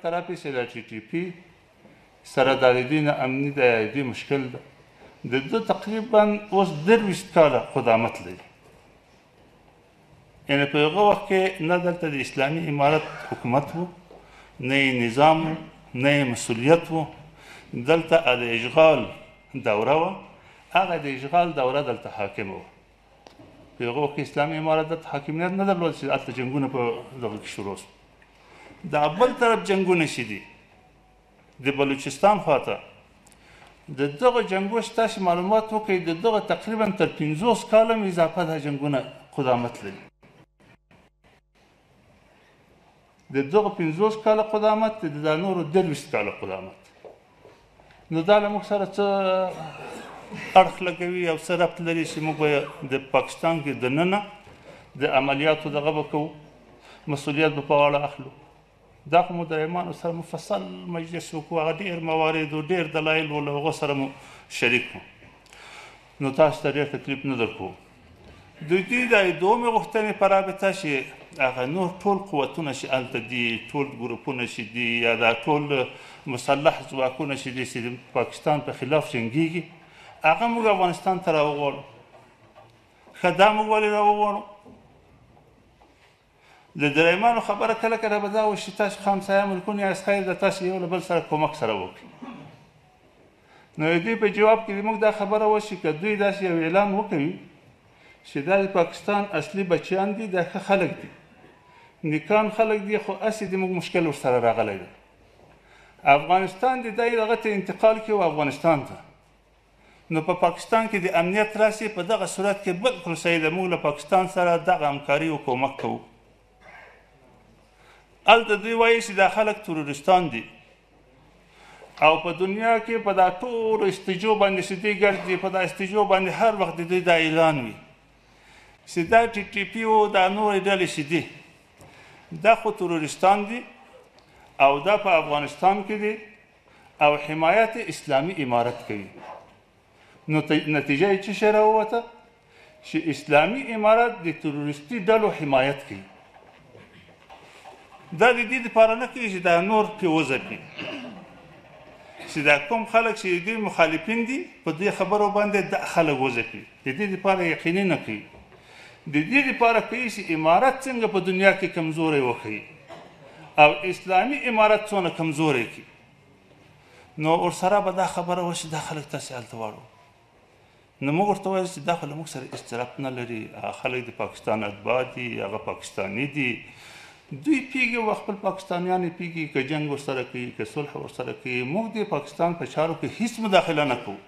طرف یې چې د ټي ټي پي سره دا د دوی ناامني ده، د دوی مشکل ده، د ده تقریبا اوس 23 کاله قدامت لري. یعنې په هغه وخت کې نه دلته د اسلامي امارت حکومت و، نه یې نظام و، نه یې مسؤلیت و. دلته د اشغال دوره وه، هغه د اشغال دوره دلته حاکمه وه. په هغه وخت کې اسلامي امارت دلته حاکمیت نه درلود چې هلته جنګونه په دغه کې شروع شو. د بل طرف جنګونه چې دي د بلوچستان خواته، د دغه جنګو چې تاسې معلومات وکړئ، د دغه تقریبا تر 50 کاله هم اضافه دا جنګونه قدامت لري. د دغه 50 کاله قدامت، د دا نورو 23 کاله قدامت. نو دا له موږ سره څه اړخ لګوي او څه ربط لري چې موږ به د پاکستان کې دننه د عملیاتو دغه به کوو، مسؤلیت به په غاړه اخلو. دا خو مو د ایمانو سره مفصل مجلس وکړو، هغه ډېر موارد و، ډېر دلایل و، له هغو سره مو شریک وو. نو تاسو ته ډېر تکلیف نه درکوو. د دوی د دومې غوښتنې په رابطه چې هغه نور ټول قوتونه چې هلته دي، ټول ګروپونه چې دي، یا دا ټول مسلح ځواکونه چې دي چې د پاکستان په خلاف جنګېږي، هغه موږ افغانستان ته راوغواړو. ښه، دا موږ ولې راوغواړو؟ د درېیمانو خبره کله کله به دا وشي، تاسو خو همسایه ملکونه یاست، خیر ده تاسو یو له بل سره کومک سره وکړئ. نو د دوی په جواب کې موږ دا خبره وشي، که دوی داسې یو اعلان وکوي چې دا د پاکستان اصلي بچیان دي، دا ښه خلک دي، نیکان خلک دي، خو هسې د موږ مشکل ورسره راغلی دی، افغانستان دې دی هغه ته انتقال کړي او افغانستان ته، نو په پاکستان کې د امنیت راسي. په دغه صورت کې بالکل صحیح ده، موږ له پاکستان سره دغه همکاري او کومک کوو. هلته دوی وایي چې دا خلک تروریستان دي او په دنیا کې په دا ټولو استجو باندې چې دوی ګرځي، په دا استجو باندې هر وخت د دوی دا اعلان وي چې دا ټي ټي پي او دا نورې ډلې چې دي، دا خو تروریستان دي او دا په افغانستان کې دي او حمایت اسلامي امارت کوي. نو نتیجه یې څه شی راووته؟ چې اسلامي امارت د تروریستي ډلو حمایت کوي. دا د دې دپاره نه کوي چې دا نور پرې وځپي، چې دا کوم خلک چې د دوی مخالفین دي په دې خبرو باندې دا خلک وځپي، د دې دپاره یقیني نه کوي. د دې دپاره کوي چې امارت څنګه په دنیا کې کمزوری وښیي او اسلامي امارت څونه کمزوری کړي. نو ورسره به دا خبره وشي، دا خلک تاسې هلته واړو. نو موږ ورته وویل چې دا خو له موږ سره هېڅ ربط نه لري، هغه خلک د پاکستان اتباع دي، هغه پاکستاني دي، دوی پیږي او خپل پاکستانیان یې پیږي، که جنګ ورسره کوي که صلح ورسره کوي، موږ د پاکستان په چارو کې هیڅ مداخله نه کوو.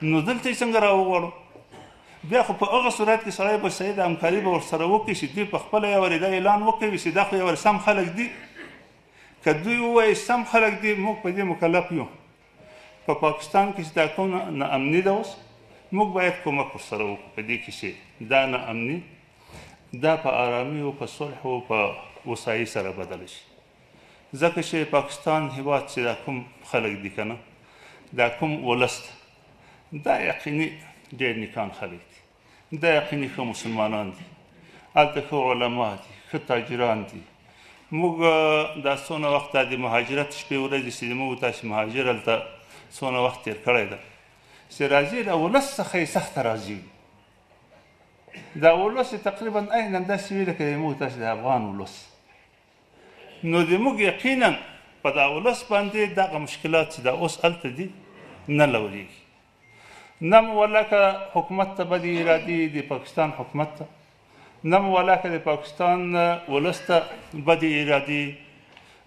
نو دلته یې څنګه راوغواړو؟ بیا خو په هغه صورت کې سړی به صحیح د همکاري به ورسره وکړي چې دوی په خپله یو دا اعلان وکوي چې دا خو یو سم خلک دي. که دوی ووایي سم خلک دي، موږ په دې مکلف یو. په پاکستان کې چې دا کوم ناامني ده اوس، موږ باید کومک ورسره وکړو په دې کې چې دا ناامني دا په آرامي او په صلح او په وسایي سره بدله شي. ځکه چې پاکستان هیواد چې دا کوم خلک دي که نه، دا کوم ولس ده، دا یقیني ډېر نیکان خلک دي، دا یقیني ښه مسلمانان دي، هلته ښه علما دي، ښه تاجران دي. موږ دا څونه وخت د مهاجرت شپې ورځې چې موږ تاسې مهاجر هلته څونه وخت تېر کړی ده، چې راځي له ولس څخه یې سخته راضي وي. دا ولس یې تقریبا عینا داسې وي لکه موږ تاسې د افغان ولس. نو د موږ یقینا په دا ولس باندې دغه مشکلات چې دا اوس هلته دي نه لورېږي. نه مو ولاکه حکومت ته بدې ارادې د پاکستان حکومت ته، نه مو ولاکه د پاکستان ولس ته بدې ارادې.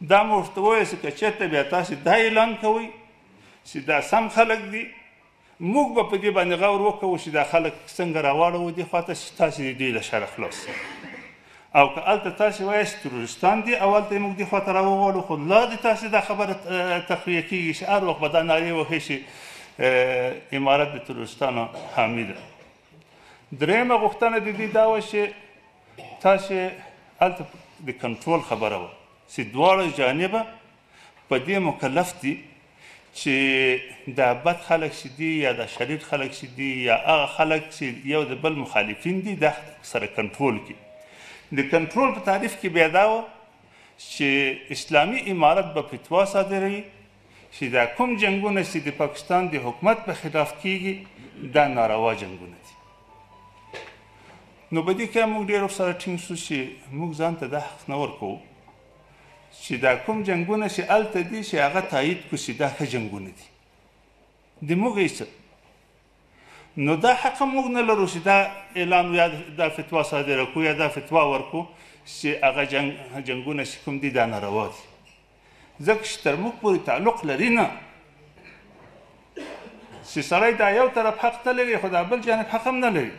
دا مو ورته وویل چې که چېرته بیا تاسې دا اعلان کوئ چې دا سم خلک دي، موږ به په دې باندې غور وکړو چې دا خلک څنګه راواړوو دې خوا ته چې تاسې د دوی له شره خلاص شئ. او که هلته تاسې وایاست چې تروریستان دي او هلته یې موږ دې خوا ته راوغواړو، خو لا دې تاسې دا خبره تقویه کېږي چې هر وخت به دا نارې وهي چې امارت د تروریستانو حامي ده. درېیمه غوښتنه د دوی دا وه چې تاسې هلته د کنټرول خبره وه چې دواړه جانبه په دې مکلف دي چې دا بد خلک چې دي یا دا شریر خلک چې دي یا هغه خلک چې یو د بل مخالفین دي دا سره کنټرول کړي. د کنټرول په تعریف کې بیا دا وه چې اسلامي امارت به فتوا صادروي چې دا کوم جنګونه چې د پاکستان د حکومت په خلاف کیږي دا ناروا جنګونه دي. نو په دې کې موږ ډېر ورسره ټینګ شو چې موږ ځان ته دا حق نه ورکوو چې دا کوم جنګونه چې هلته دي چې هغه تایید کړو چې دا ښه جنګونه دي، د موږ یې څه. نو دا حق هم موږ نه لرو چې دا اعلان یا دا فتوا صادره کړو یا دا فتوا ورکړو چې هغه جنګونه چې کوم دي دا ناروا دي، ځکه چې تر موږ پورې تعلق لري نه، چې سړی دا یو طرف حق نه لري خو دا بل جانب حق هم نه لري.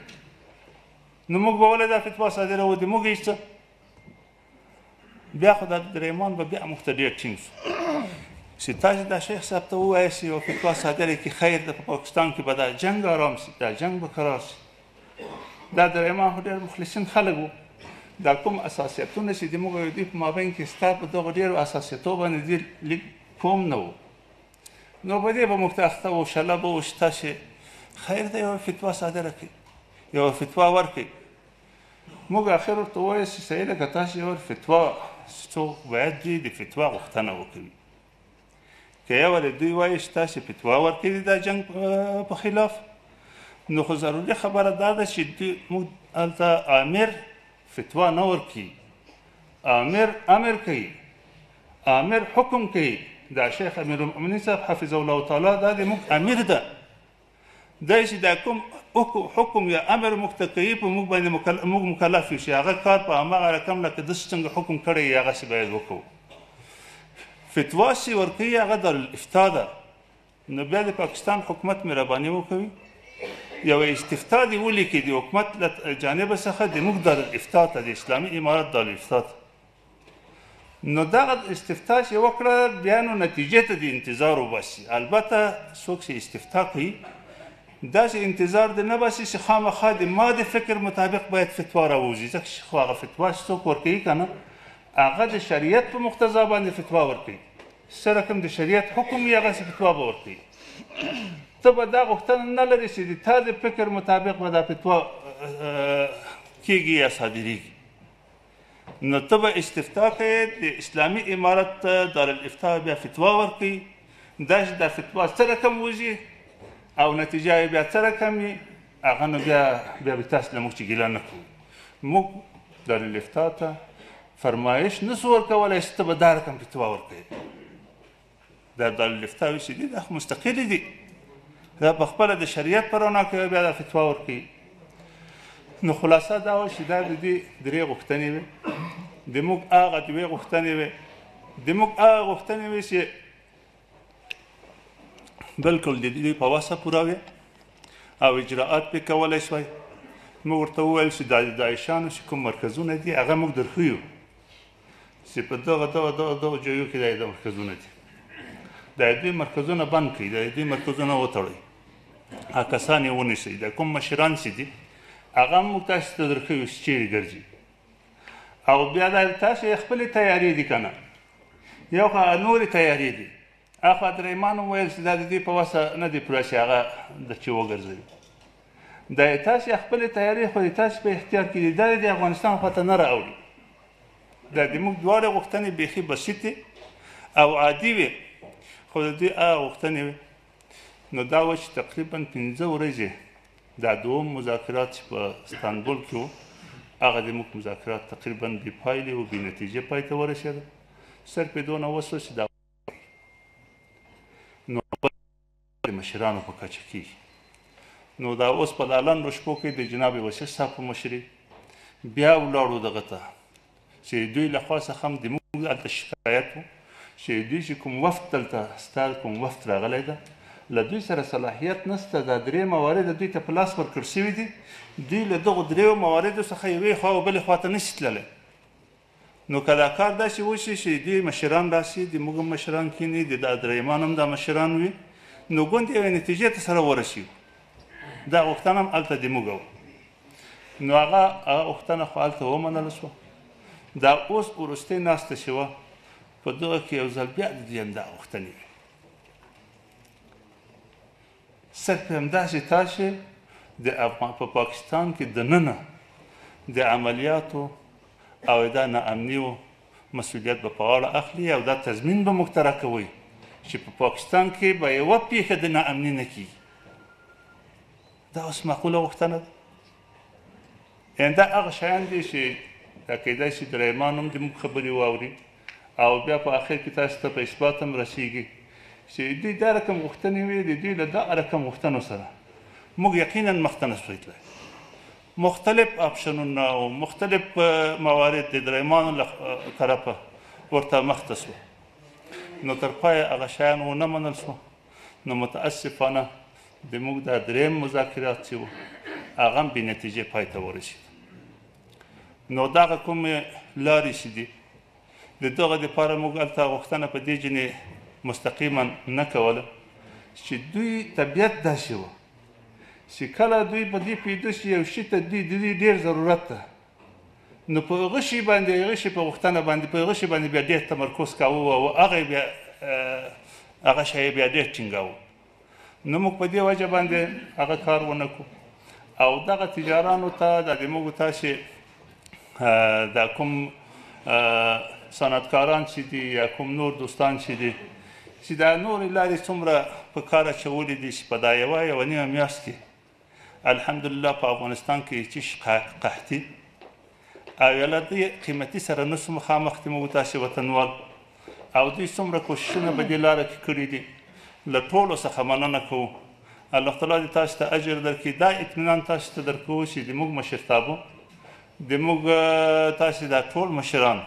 نو موږ به ولې دا فتوا صادروو، د موږ یې څه؟ بیا خو دا درېمان به بیا موږ ته ډېر ټینګ شو چې تاسې دا شیخ صاحب ته ووایئ چې یوه فتوا صادره کړي، خیر ده، په پاکستان کې به دا جنګ آرام شي، دا جنګ به کرار شي. دا درېمان خو ډېر مخلصین خلک وو. دا کوم اساسیتونه چې د موږ او دوی په مابین کې ستا په دغو ډېرو اساسیتو باندې دوی لیک کوم نه وو، نو په دې به موږ ته اخته وو، شله به وو چې تاسې خیر ده یوه فتوا صادره کړئ، یوه فتوا ورکړئ. موږ اخر ورته وویل چې صحیح ده، که تاسې یوه فتوا، څوک باید دوی د فتوا غوښتنه وکوي، که یو له دوی وایي چې تاسې فتوا ورکړئ دا جنګ په خلاف، نو خو ضروري خبره دا ده چې دوی موږ هلته آمر فتوا نه ورکوي، آمر امر کوي، آمر حکم کوي. دا شیخ امیرالمؤمنین صاحب حفظه الله تعالی دا د موږ امیر ده، دی چې دا کوم حکم یا امر موږ ته کوي په موږ باندې موږ مکلف یو چې هغه کار په هماغه رقم لکه داسې څنګه حکم کړی هغسې باید وکړو. فتوا چې ورکوي هغه دارالافتا ده. نو بیا د پاکستان حکومت مهرباني وکوي، یوه استفتا دې ولیکي د حکومت له جانبه څخه د موږ دارالافتا ته، د اسلامي امارت دارالافتا ته. نو دغه استفتا چې وکړه بیا نو نتیجې ته د انتظار وباسي. البته څوک چې استفتا کوي داسې انتظار دې نه باسي چې خامخا د ما د فکر مطابق باید فتوا راووځي، ځکه چې خو هغه فتوا چې څوک ورکوي که نه هغه د شریعت په مقتضا باندې فتوا ورکوي، څه رقم د شریعت حکم وي هغسې فتوا به ورکوي. ته به دا غوښتنه نه لرې چې د تا د فکر مطابق به دا فتوا کېږي یا صادرېږي. نو ته به استفتا کوې، د اسلامي امارت دارالافتا بیا فتوا ورکوي، دا چې دا فتوا څه رقم وځي او نتیجه یې بیا څه رقم وي هغه نو بیا به تاسو له موږ چې ګیله نه کوو. موږ دارالافتا ته فرمایش نه سو ورکولی چې ته به دا رقم فتوا ورکوې. دا دارالافتا چې دي دا خو مستقلې دي، دا په خپله د شریعت په رڼا کې بیا دا فتوا ورکوي. نو خلاصه دا وه چې دا د دې درې غوښتنې وې، د موږ هغه دوې غوښتنې وې، د موږ هغه غوښتنې وې چې بالکل د دوی په وسه پوره وې او اجراعات پرې کولی شوی. موږ ورته وویل چې دا د داعشانو چې کوم مرکزونه دي هغه موږ درښیو چې په دغه دغه دغه دغه ځایو کې دا مرکزونه دي، دا دوی مرکزونه بند کړئ، دا دوی مرکزونه وتړئ، هغه کسان یې ونیسئ، دا کوم مشران چې دي هغه هم موږ تاسې ته درښیو چې چیرې ګرځي. او بیا دا تاسې خپلې تیارې دي که نه، یو خو هغه نورې تیارې دي. اخوا درېمان وویل چې دا د دوی په وسه نه دی پوره چې هغه د چې وګرځوي، دا تاسې خپلې تیارې خو د تاسې په اختیار کې دي، دا د افغانستان خواته نه راوړي. دا د موږ دواړې غوښتنې بیخي بسیطې او عادي وې، خو د دوی هغه غوښتنې وې. نو دا وه چې تقریبا 5 ورځې دا دوم مذاکرات چې په استانبول کې وو هغه د موږ مذاکرات تقریبا بې پایلې او بې نتیجې پای ته ورسېده. صرف یې دونه وسوه چې دا نو د مشرانو په کچه کېږي. نو دا اوس په دا لنډو شپو کې د جناب وصي صاحب په مشري بیا ولاړو دغه ته چې دوی له خوا څخه هم د موږ هلته شکایت و چې دوی چې کوم وفد دلته ستا کوم وفد راغلی ده له دوی سره صلاحیت نشته، دا درې موارد دوی ته په لاس ورکړ شوي دي، دوی له دغو درېیو مواردو څخه یوې خوا او بلې خوا ته نشي تللی. نو که دا کار داسې وشي چې دوی مشران راسي، د موږ هم مشران کښېني، د دا درېیمان هم دا مشران وي، نو ګوندې یوې نتیجې ته سره ورسېږو. دا غوښتنه هم هلته د موږ وه. نو هغه غوښتنه خو هلته ومنله شوه. دا اوس وروستۍ ناسته چې وه په دغه کې یو ځل بیا د دوی همدا غوښتنې وې، صرف همداسې تاسې د افغان په پاکستان کې دننه د عملیاتو او دا ناامنیو مسؤلیت به په غاړه اخلي او دا تضمین به موږ ته راکوئ چې په پاکستان کې به یوه پېښه د ناامني نه کېږي. دا اوس معقوله غوښتنه ده؟ یعنې دا هغه شیان دي چې دا کېدای شي درېیمان هم د موږ خبرې واوري او بیا په اخر کې تاسو ته په اثبات هم رسېږي چې دوی دا رقم غوښتنې وي. د دوی له دغه رقم غوښتنو سره موږ یقینا مخته نه شو تللی. مختلف آپشنونه او مختلف موارد د درېیمانو له طرفه ورته مخته سو، نو تر پایه هغه شیان ونه منل سو. نو متاسفانه د موږ دا درېیم مذاکرات چې وو هغه هم بې نتیجې پای ته ورسېد. نو دغه کومې لارې چې دي د دغه دپاره موږ هلته غوښتنه په دې جنې مستقیما نه کوله چې دوی طبیعت داسې وه چې کله دوی په دې پوهېدو چې یو شي ته دوی د دوی ډېر ضرورت ده، نو په هغه شي باندې هغه شي په غوښتنه باندې په هغه شي باندې بیا ډېر تمرکز کاوه او هغه بیا هغه شی بیا ډېر ټینګاوه. نو موږ په دې وجه باندې هغه کار ونه کړو. او دغه تجارانو ته د موږ تاسې دا کوم صنعتکاران چې دي یا کوم نور دوستان چې دي چې دا نورې لارې څومره په کار اچولې دي چې په دا یوه یوه نیمه میاشت کې الحمدلله په افغانستان کې چې قحطي او یا له دې قیمتي سره نه سو مخامخ دي موږ تاسې وطنوال، او دوی څومره کوششونه په دې لاره کې کړي دي، له ټولو څخه مننه کوو. الله تعالی دې تاسو ته اجر درکړي. دا اطمینان تاسو ته درکوو چې د موږ مشرتابه د موږ تاسې دا ټول مشران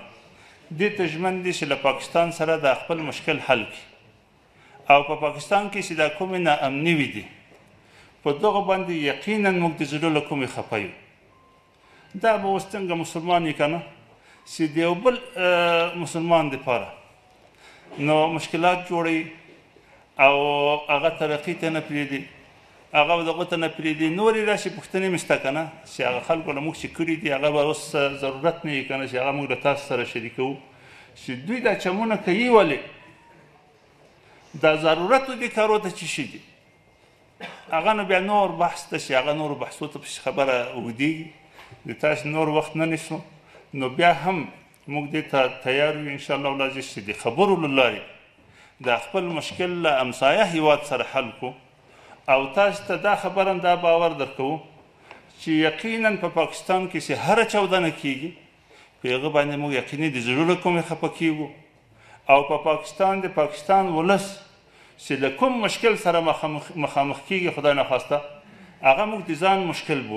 دې ته ژمن دي چې له پاکستان سره دا خپل مشکل حل کړي، او په پاکستان کې چې دا کومې ناامني وي دي په دغه باندې یقینا موږ د زړه له کومې خفه یو. دا به اوس څنګه مسلمان یې که نه چې د یو بل مسلمان دپاره نو مشکلات جوړوي او هغه ترقي ته نه پرېږدي، هغه دغه ته نه پرېږدي. نورې داسې پوښتنې مې شته که نه چې هغه خلکو له موږ چې کړي دي هغه به اوس ضرورت نه وي که نه چې هغه موږ له تاسو سره شریکوو چې دوی دا چمونه کوي ولې، دا ضرورت دې کارو ته څه شي دي، هغه نو بیا نور بحث ته چې هغه نورو بحثو ته پسې خبره اوږدېږي، د تاسو نور وخت نه نیسو. نو بیا هم موږ دې ته تیار یو انشاءالله العزیز چې د خبرو له لارې دا خپل مشکل له همسایه هیواد سره حل کړو. او تاسو ته دا خبره هم دا باور درکوو چې یقینا په پاکستان کې چې هره چاودنه کېږي په هغه باندې موږ یقیني د زړه له کومې خفه کېږو، او په پاکستان د پاکستان ولس چې له کوم مشکل سره مخامخ کېږي خدای نخواسته هغه موږ د ځان مشکل بولو.